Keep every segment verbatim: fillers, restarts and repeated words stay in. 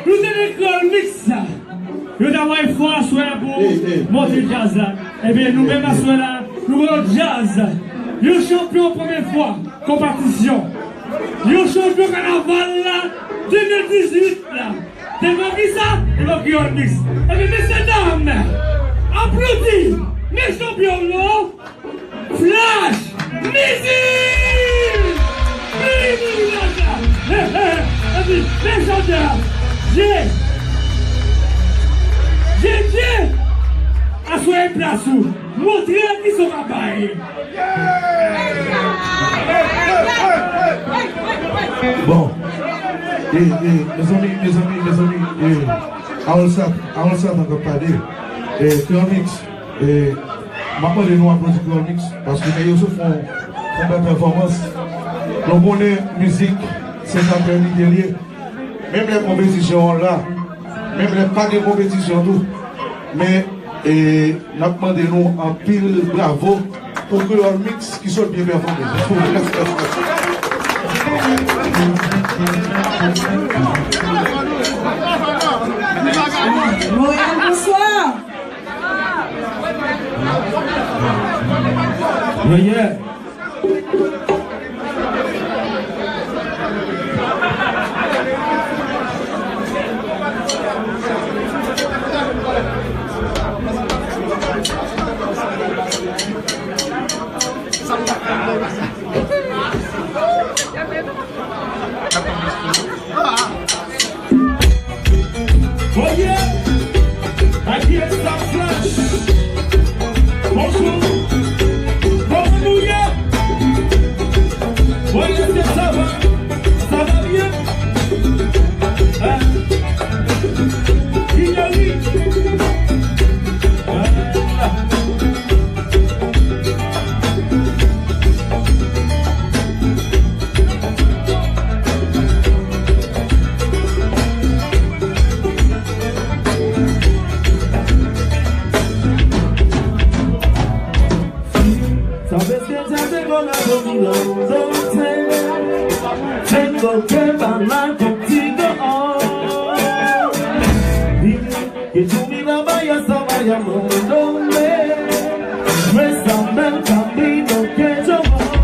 Nou te nan Kreyòl Mix. Yo ta bay fò aswè a pou monte djaz la. Ebyen, nou menm aswè la, nou gen yon djaz. Yon chanpyon premye fwa konpatisyon. Yon chanpyon kanaval la de mil dizuit la. Devan kisa? Devan Kreyòl Mix. Ebyen, mesye dam, aplodi, men chanpyon nou. Flash Mizik! Vini, vini, vini, vini. Epi, men chantè a. Je, je, je. Aswè plas ou. Montre kisa w ka bay. Bon. E, e, mezanmi, mezanmi, mezanmi, e, Harold Sat, Harold Sat ankò pale. E, Kreyòl Mix. E, m ap mande nou aplodi Kreyòl Mix, paske nèg yo sot fè yon, fè yon bèl pèfòmans. Nou konnen mizik, se fratènite li ye. Menm lè konpetisyon an la, menm lè pa gen konpetisyon tou. Men, e, n ap mande nou anpil bravo pou Kreyòl Mix ki sot byen pèfòme. Montréal, bonswa! Yeah, yeah. Oye, aquí está Flash. Bonjour. Comment nous y est? Oye, est-ce que ça va? Ça va bien? Hein? Hillary. Voilà. Sabes que ya llegó la comida, entonces tengo que bailar contigo. Dime que tú me la vayas a vaya moviéndome. Muéstrame el camino que yo voy.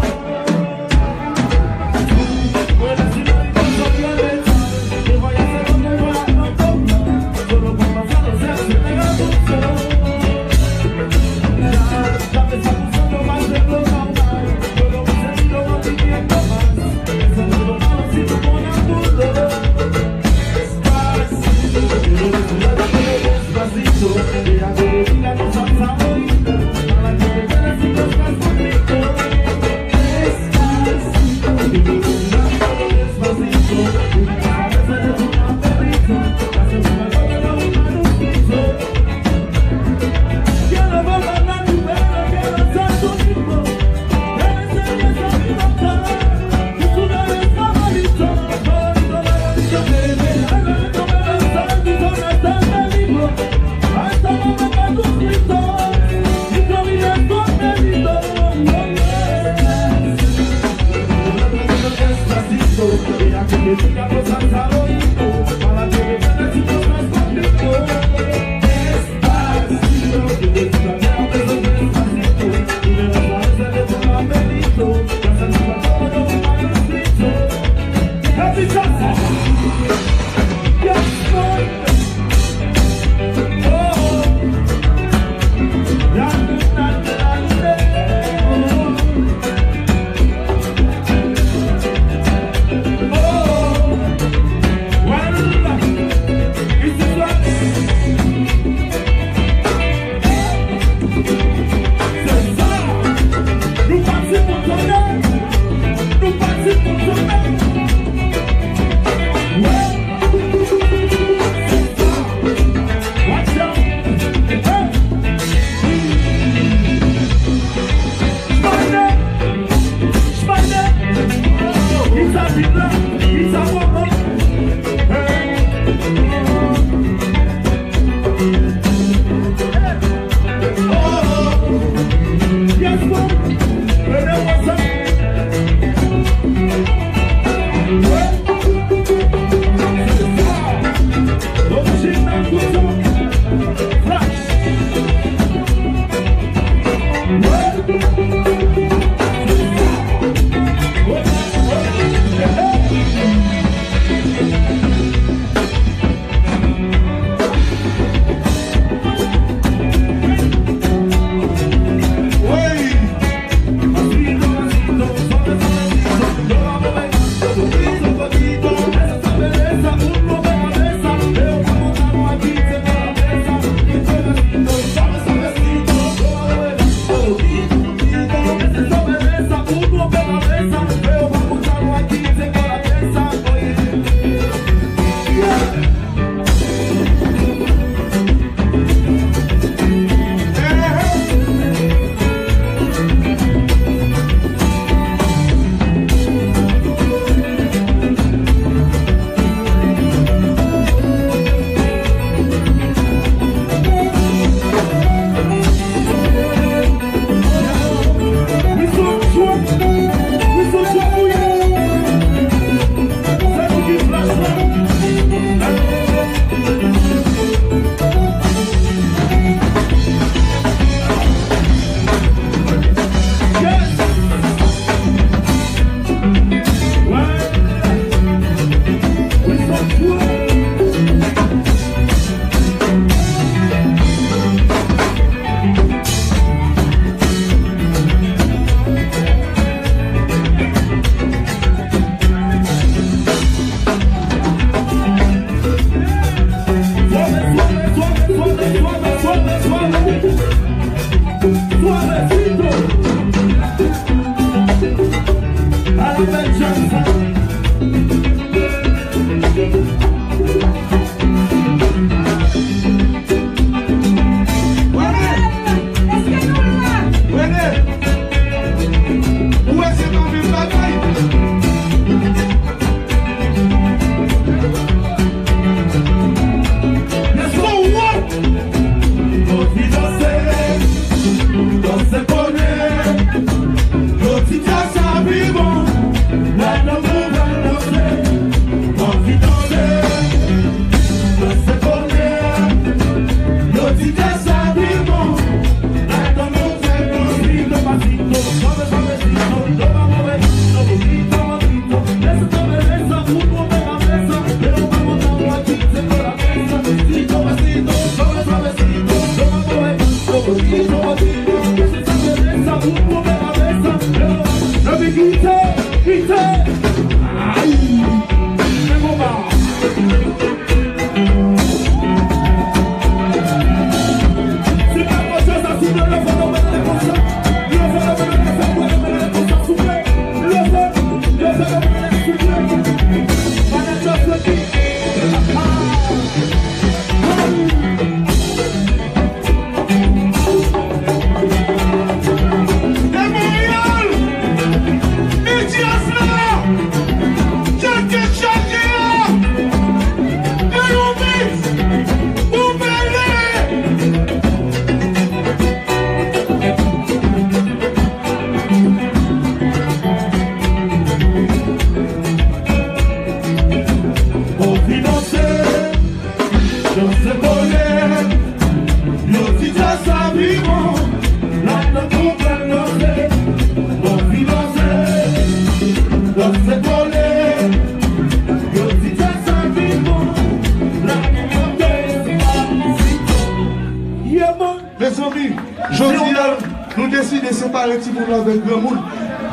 Mezanmi, jodi a, nou deside separe timoun yo avèk granmoun.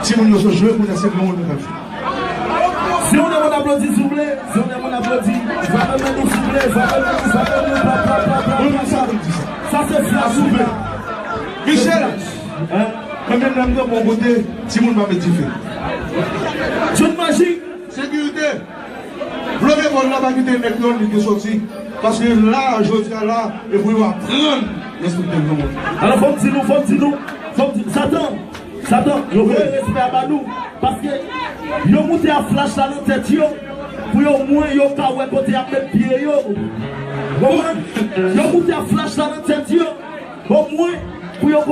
Timoun yo sot jwe, kounye a se granmoun nou pral jwe. Si yon moun aplodi, souple, si yon moun aplodi, frape men nou, souple, frape men nou, frape men nou, pa, pa, pa, pa, pa, pa. Sa se flash, souple. Michel, konbyen nan m gen bon kote, timoun pa met dife. Joun Majik. Sekirite. Bloke vòl la, pa kite nèg yo li te soti. Paske la, jodi a la, e pou yo aprann respekte granmoun. Alò, fò m di nou, fò m di nou, fò m di, Satan, Satan, yo voye respè a ba nou. Paske yo moute a flash la nan tèt yo, pou yo mwen yo ka wè kote y ap met pye yo. Konprann? Yo moute a flash la nan tèt yo, omwen, pou yo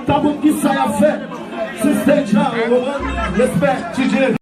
ka konn kisa y ap fè sou stage la, ou konprann? Respè.